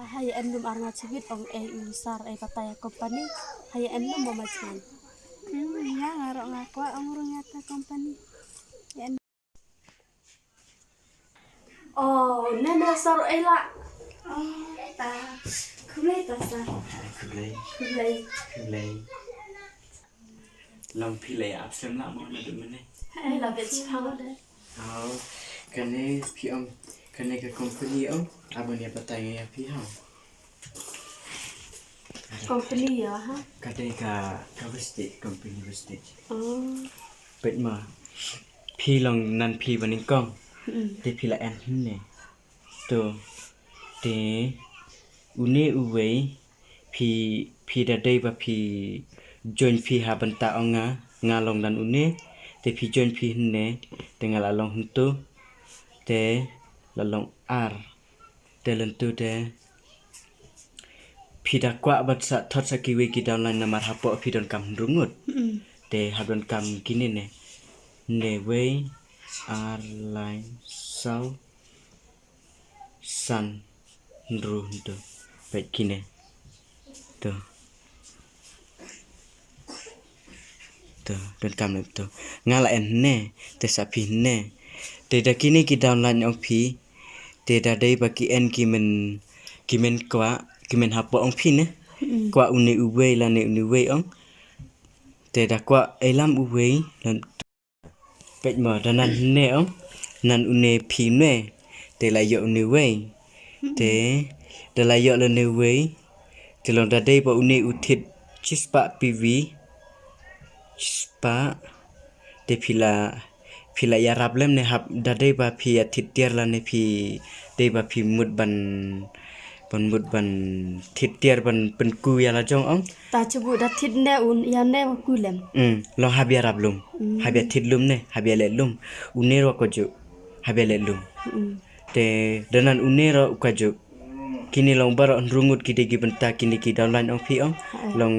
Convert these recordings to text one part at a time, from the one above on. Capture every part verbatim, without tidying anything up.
Ha ïa en lum ar nga chibit ong ei u sar ei batai ïa company. Ha ïa en lum mo ma chman. Hmm, ïa nga ruh nga kwah ong ruh ïa ta company. Ïa en. Oh, ne ne sar ei la. Oh, ta. Khublei ta sar. Khublei. Khublei. Khublei. Long phi la ïa ap slem la mo naduh mynne? Ei la bit chipang de. Oh, kane phi ong, kane ka company ong, aba ngi ïa batai ïa phi ha. Company ïa ha? Ka dei ka, ka vestige, company vestige. Oh. Peit ma, phi long nan phi ba nyngkong. Mm. Te phi la en ne. To, te, une uwei, phi, phi da dei ba phi join phi ha bynta ong nga, nga long nan une, te phi join phi hynne, te nga la long hyntu, te la long ar, te lyntu te, phi da kwah ban sa thot sa kiwei ki downline namar hapoh phi donkam hynriew ngut. Mm. Te hap donkam kine ne, ne wei, ar, lai, saw, san, hynriew, hyntu. Peit kine. To. To, donkam lem to. Nga la en hynne, te sa phi hynne. Te da kine ki downline ong phi, te da dei ba ki en ki men, ki men kwah, ki men hapoh ong phi ne. Mm. Kwah une uwei lane une uwei ong. Te da kwah ei lam uwei, lan Peit mo, da nan hynne ong, nan une phi une, te la ïoh une wei. Te, da la ïoh lane wei, te long da dei ba une u thied shispah P V, shispah, te phi la, phi la ïarap lem ne hap da dei ba phi ïa thied tiar lane phi dei ba phi mut ban Ban mut ban thied tiar ban pynku ïa la jong ong. Ta chubu da thied ne un ïa ne wa ku lem. Hmm, long hap ïarap lum. Hmm. Hap ïa thied lum ne, hap ïa leh lum. Une ruh ka ju. Hap ïa leh lum. Hmm. Te da nan une ruh u ka ju. Kine long baroh hynriew ngut ki dei ki bynta kine ki downline ong phi ong. Ha. Long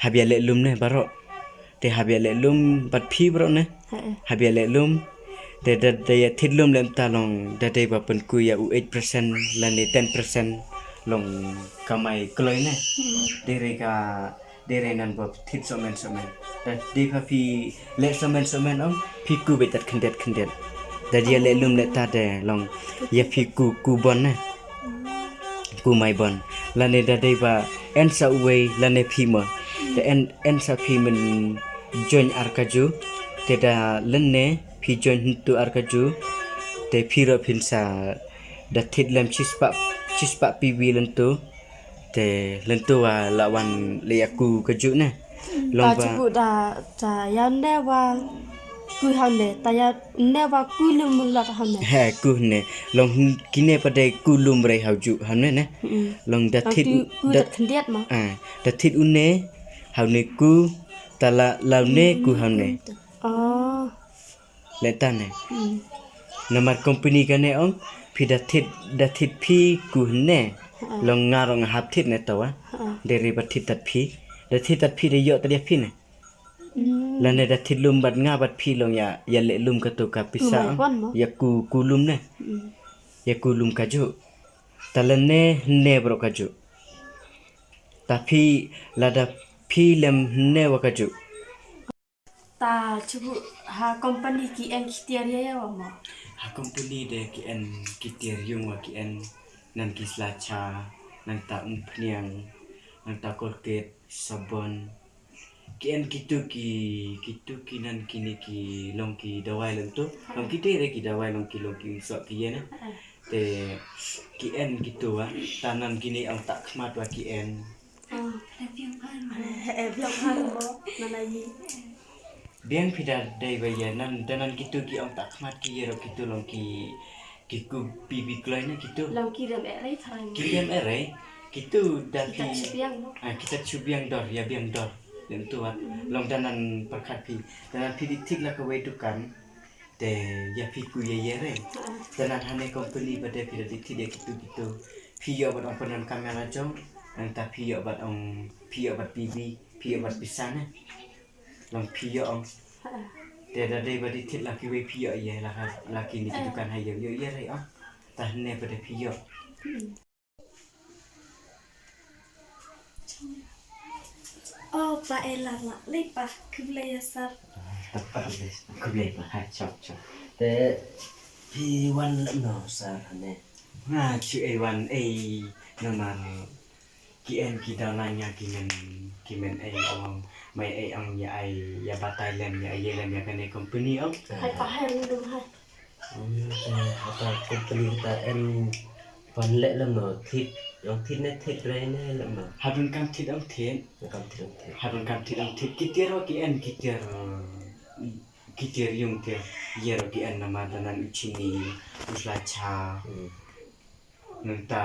hap ïa leh lum ne baroh. Te hap ïa leh lum bad phi bro ne. He, eh. Hap ïa leh lum. Te da, da ïa thied lum lem ta long da dei ba pynku ïa u eight percent lane ten percent long kamai kloi ne. Hmm. Dei re ka, dei re nan ba thied somen somen. Da dei ba phi leh somen somen ong phi ku beit tad khyndiat khyndiat. Da dei ïa leh lum leh ta de long ïa phi ku, ku bon ne. Ku mai bon. Lane da dei ba en sa uwei lane phi mo. Te en, en sa phi men join ar ka ju. Te da lane phi join hyntu ar ka ju. Te phi ruh phin sa da thied lem shispah, shispah P V lyntu. Te lyntu wa la wan leh ïa ku ka ju ne. Long ta ba chubu da, ta ïa ne wa ku ha ne, ta ïa ne wa ku lum la ha ne. He, ku ne. Long kine pa dei ku lum rei ha ju ha ne ne. Mm. Long da thied ku da khyndiat ma. Ah, da thied une ha ne ku ta la, la ne ku ha ne. Oh. Leh ta ne. Hmm. Namar company kane ong phi da thied, da thied phi ku hynne. Ha. Long nga ruh nga hap thied ne tawa. Ha. Dei re ba thied tad phi. Da thied tad phi da ïoh tad ïa phi ne. Hmm. Lane da thied lum bad nga bad phi long ïa, ïa leh lum kato ka pisa ong. Ïa ku, ku lum ne. Hmm. Ïa ku lum ka ju. Ta lane hynne bro ka ju. Ta phi lada phi lem hynne wa ka ju. Ta chubu ha company ki en ki tiar ïa ïa wa mo. Ha company de ki en ki tiar ïung wa ki en nan ki sla cha, nangta umphniang, nangta Colgate, sabon. Ki en kitu ki, kitu ki nan kine ki long ki dawai lem tu. Long ki te re ki dawai long ki long ki umsoh ki ïa na. Te ki en kitu wa, ta nan kine ong ta khmat wa ki en. Ah, eh, eh, biang phan mo, mana yi. Biang phi da dei ba ïa nan, da nan kitu ki ong ta khmat ki ïa ro kitu long ki, ki ku pi bi kloi na kitu. Long ki rem eh rei tharang. Ki rem eh rei, kitu da ki. Kita chu biang mo. Ah, kita chu biang dor, ïa biang dor. Lem tu wa. Hmm. Long da nan pyrkhat phi, da nan phi di thik la ka wei dukan. Te ïa phi ku ïa ïa re. Te nan hane company ba de phi da dei thied ïa kitu kitu. Phi ïoh bad ong pyndonkam ïa la jong. Nangta phi ïoh bad ong phi ïoh bad P V, phi ïoh bad pisa ne. Long phi ïoh ong. Te da dei ba dei thied la kiwei phi ïoh ïa la ha, la kine ki dukan ha ïoh ïoh ïa re ong. Ta hane ba de phi ïoh. Hmm. Oh, pa, eh, lah lah. Lei pa, khublei ïa sir. Khublei pa, hai, chop chop. Te phi wan lem no sir hane? Nga shu ei wan ei namar ki en ki daw lanya ki men, ki men ei ong, mai ei ong ïa ai, ïa batai lem, ïa ai lem ïa kane company ong. Hai pa, hai, ring dum hai. Hmm, te hata company ta en pan leh lem no, thied, ong thied ne thied re ne lem no? Hadun kam thied ong thied. Kam thied ong thied. Hadun kam thied ong thied. Ki tiar wa ki en ki tiar, ki tiar yung tiar ïa ro ki en namar da nan u chini, u sla cha. Hmm. Nangta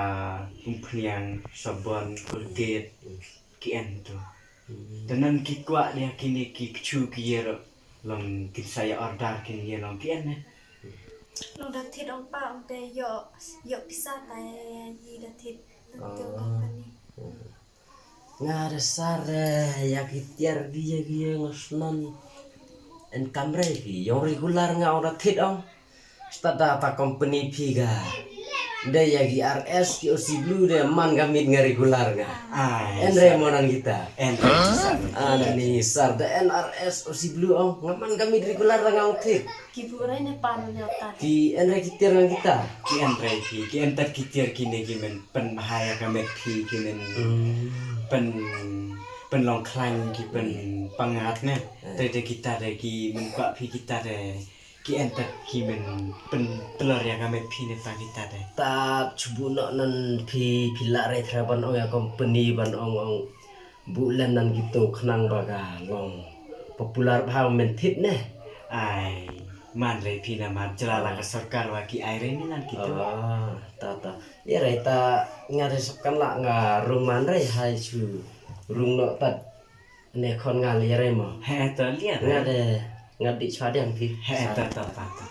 umphniang, sabon, Colgate, Hmm. ki en tu. Hmm. Da nan ki kwah ïa kine ki kchu ki ïa ro. Long kin sa ïa order kin ïa long ki en ne. Long da thied ong pa ong te ïoh, ïoh pisa ta ïa da thied. Nang tu Ah. company. Nga da sar eh, ïa ki tiar ki ïa ki ïa nga snan. En kamre ki, ïong regular nga ong da thied ong. Stad da ta company phi ga. Da ïa ki R S ki O C Blue da man ka mit nga regular nga. Ai, En re mo nan kita. En re sa. Ani sar da N R S O C Blue ong, nga man ka mit regular da nga ong thied. Ki buh rai ne pan ne ta. Ki en re ki tiar ngan kita. Ki en re ki, ki en tat ki tiar kine ki men pynbha ïa ka met phi ki men Hmm. pyn, pynlong khlaiñ ki pynpangat ne. Eh. Te te kita te ki men kwah phi kita te ki en tat ki men pyntlor ïa ka met phi ne ta kita te. Ta chubu noh nan phi, phi lah re thra ban ong ïa company ban ong ong. Buh lem nan kito khnang ba ka long popular bha men thied ne. Ai, man re phi namar jylla la ka sorkar wa ki ai re ni nan kito. Ah, ta ta. Ïa re ta nga re sap kan la nga rung man re hai chu rung noh tat ne khon nga le re mo. He ta lia re. Nga de nga di chwa diang phi. He ta ta ta ta.